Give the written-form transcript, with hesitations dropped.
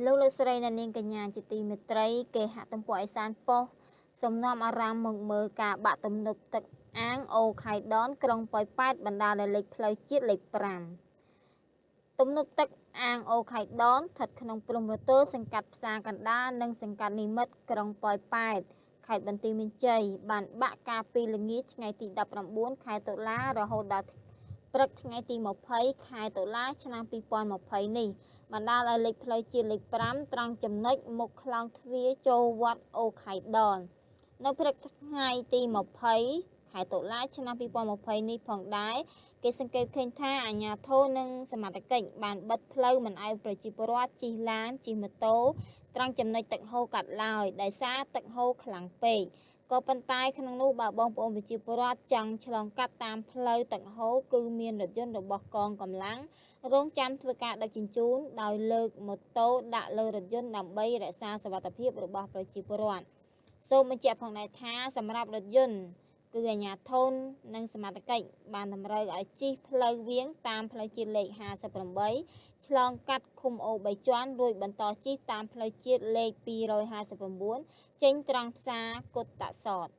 លោកលោកស្រីអ្នកនាងកញ្ញាជាទីមេត្រីគេហទំព័រអេសានប៉ុស្តិ៍សំណំអារម្មណ៍មកមើលការបាក់ទំនប់ទឹកអាងអូខៃដនក្រុងប៉ោយប៉ែតបណ្ដាលឲ្យលេចផ្លូវជាតិលេខ5ទំនប់ទឹកអាងអូខៃដនស្ថិតក្នុងព្រំប្រទល់សង្កាត់ផ្សារកណ្ដាលនិងសង្កាត់និមិត្តក្រុងប៉ោយប៉ែតខេត្តបន្ទាយមានជ័យបានបាក់កាលពីល្ងាចថ្ងៃទី19ខែតុលារហូតដល់ព្រឹកថ្ងៃទី20ខែតុលាឆ្នាំ2020នេះបណ្ដាលឲ្យលេខផ្លូវជាតិលេខ5ត្រង់ចំណុចមុខខ្លោងទ្វារចូលវត្តអូខៃដននៅព្រឹកថ្ងៃទី20ខែតុលាឆ្នាំ2020នេះផងដែរគេសង្កេតឃើញថាអាជ្ញាធរនិងសមត្ថកិច្ចបានបិទផ្លូវមិនឲ្យប្រជាពលរដ្ឋជិះឡានជិះម៉ូតូត្រង់ចំណុចទឹកហូរកាត់ឡើយដោយសារទឹកហូរខ្លាំងពេកក៏ប៉ុន្តែក្នុងនោះបើបងប្អូនប្រជាពលរដ្ឋចង់ឆ្លងកាត់តាមផ្លូវទឹកហូរគឺមានរថយន្តរបស់កងកម្លាំងរងចាំធ្វើការដឹកជញ្ជូនដោយលើកម៉ូតូដាក់លើរថយន្តដើម្បីរក្សាសុវត្ថិភាពរបស់ប្រជាពលរដ្ឋសូមបញ្ជាក់ផងដែរថាសម្រាប់រថយន្តគឺអាជ្ញាធរនិងសមត្ថកិច្ចបានតម្រូវឲ្យជិះផ្លូវវាងតាមផ្លូវជាតិលេខ58ឆ្លងកាត់ឃុំអូ3ជាន់រួចបន្តជិះតាមផ្លូវជាតិលេខ259ចេញត្រង់ផ្សារគុតតាសត។